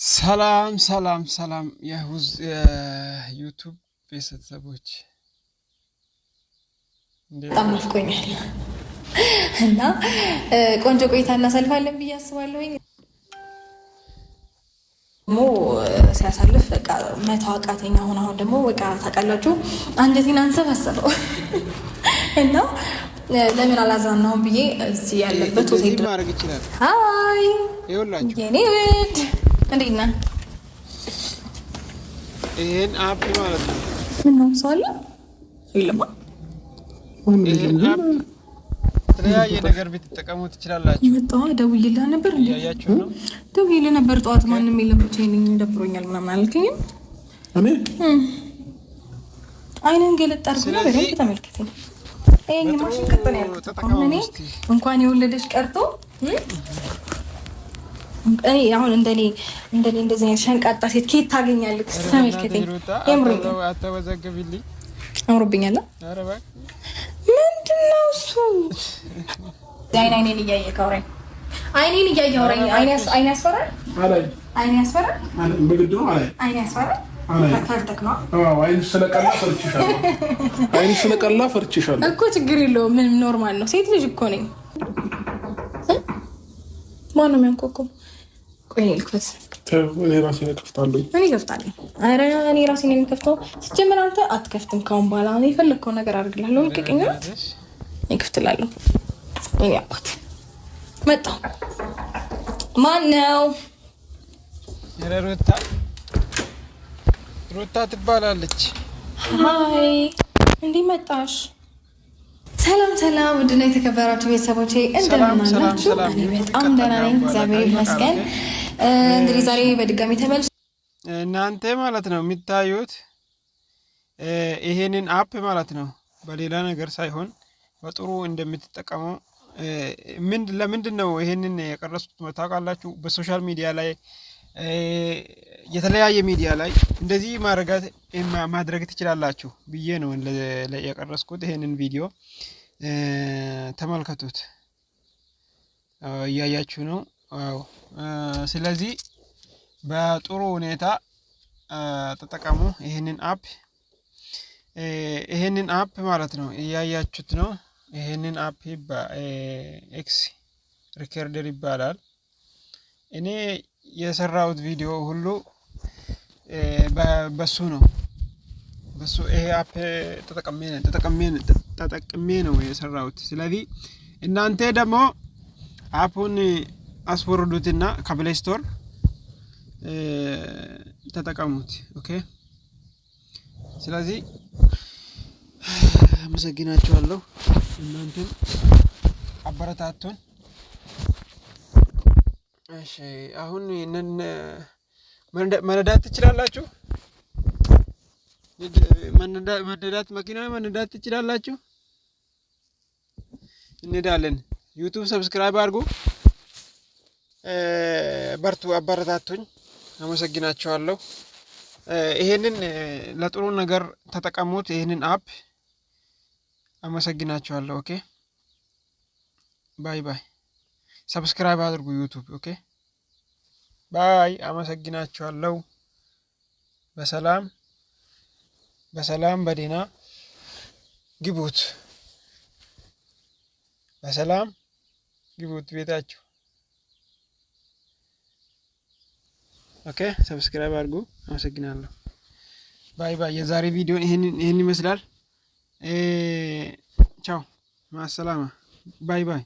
ሰላም ሰላም ሰላም የሁዝ የ YouTube ቤተሰቦች። በጣም ናፍቆኛል እና ቆንጆ ቆይታ እናሳልፋለን ብዬ አስባለሁኝ። ደግሞ ሲያሳልፍ በቃ መተው አቃተኝ። አሁን አሁን ደግሞ በቃ ታውቃላችሁ አንጀቴን አንሰፈሰፈው እና ለምን አላዝናናውም ብዬ እዚህ ያለበት ሆቴል ማድረግ ይችላል። Hi ይኸውላችሁ የኔ ውድ፣ እንዴት ነህ? ይሄን app ማለት ነው። ምን ነው፣ ሰው አለ? የለማ። ይሄን app የተለያየ ነገር ብትጠቀሙ ትችላላችሁ። መጣሁ። ደውዬልህ ነበር እንዴ? እያያችሁ ነው። ደውዬልህ ነበር ጠዋት። ማንም የለም፣ ብቻዬን ነኝ፣ ደብሮኛል ምናምን አልከኝም? እኔ አይንህን ገለጥ አድርግና በደንብ ተመልከተኝ። ይሄን ማሽን ቅጥ ነው ያልኩት። አሁን እኔ እንኳን የወለደች ቀርቶ እኔ አሁን እንደኔ እንደዚህ አይነት ሸንቃጣ ሴት ከየት ታገኛለህ? ተመልከተኝ። የምሬን ነው። አተወዘግብልኝ። አምሮብኛል። ኧረ እባክህ። ምንድን ነው እሱ? አይን አይኔን እያየህ አውራኝ። አይኔን እያየህ አውራኝ። አይን ያስፈራል። አላይ። አይን ያስፈራል። አላይ፣ በግድ ነው አላይ። አይን ያስፈራል። አላይ። ፈርተክ ነው? አዎ፣ አይንሽ ስለቀላ ፈርቼሻለሁ። አይንሽ ስለቀላ ፈርቼሻለሁ። እኮ ችግር የለውም። ምንም normal ነው። ሴት ልጅ እኮ ነኝ። ማነው የሚያንኳኳው? ቆይ እኔ ልክፈት። እኔ ራሴ እከፍታለሁ። እኔ እከፍታለሁ። ኧረ እኔ ራሴ ነው የምከፍተው። ሲጀመር አንተ አትከፍትም። ካሁን በኋላ እኔ የፈለግከውን ነገር አድርግልሃለሁ። ልቀቀኝ። እኔ እከፍትልሃለሁ። እኔ አባት መጣሁ። ማን ነው? ኧረ ሩታ ሩታ ትባላለች። Hi፣ እንዴት መጣሽ? ሰላም ሰላም፣ ውድና የተከበራችሁ ቤተሰቦቼ፣ እንደምን አላችሁ? እኔ በጣም ደህና ነኝ፣ እግዚአብሔር ይመስገን። እንግዲህ ዛሬ በድጋሚ ተመልሼ እናንተ ማለት ነው የሚታዩት ይሄንን app ማለት ነው፣ በሌላ ነገር ሳይሆን በጥሩ እንደምትጠቀሙ። ምን ለምንድን ነው ይሄንን የቀረጽኩት ታውቃላችሁ? በ social media ላይ፣ የተለያየ ሚዲያ ላይ እንደዚህ ማድረግ ትችላላችሁ ብዬ ነው የቀረጽኩት። ይሄንን ቪዲዮ ተመልከቱት፣ እያያችሁ ነው። አዎ፣ ስለዚህ በጥሩ ሁኔታ ተጠቀሙ ይሄንን app ማለት ነው። እያያችሁት ነው። ይሄንን app X Recorder ይባላል። እኔ የሰራሁት ቪዲዮ ሁሉ በሱ ነው። በሱ ይሄ app ተጠቅሜ ነው የሰራሁት። ስለዚህ እናንተ ደግሞ app ኡን አስወርዱትና ከ Play Store ተጠቀሙት። Okay። ስለዚህ አመሰግናችኋለሁ። እናንተም አበረታቱን። እሺ፣ አሁን መነዳት ትችላላችሁ። መነዳት መኪና መነዳት ትችላላችሁ። እንሄዳለን። YouTube subscribe አድርጉ። በርቱ፣ አበረታቱኝ። አመሰግናችኋለሁ። ይሄንን ለጥሩ ነገር ተጠቀሙት። ይሄንን app አመሰግናችኋለሁ። Okay, bye bye። Subscribe አድርጉ YouTube። Okay, bye። አመሰግናችኋለሁ። በሰላም በሰላም በደህና ግቡት። በሰላም ግቡት ቤታችሁ። Okay, subscribe አድርጉ። አመሰግናለሁ። Bye bye። የዛሬ ቪዲዮ ይህን ይመስላል። ቻው፣ مع السلامة፣ bye bye።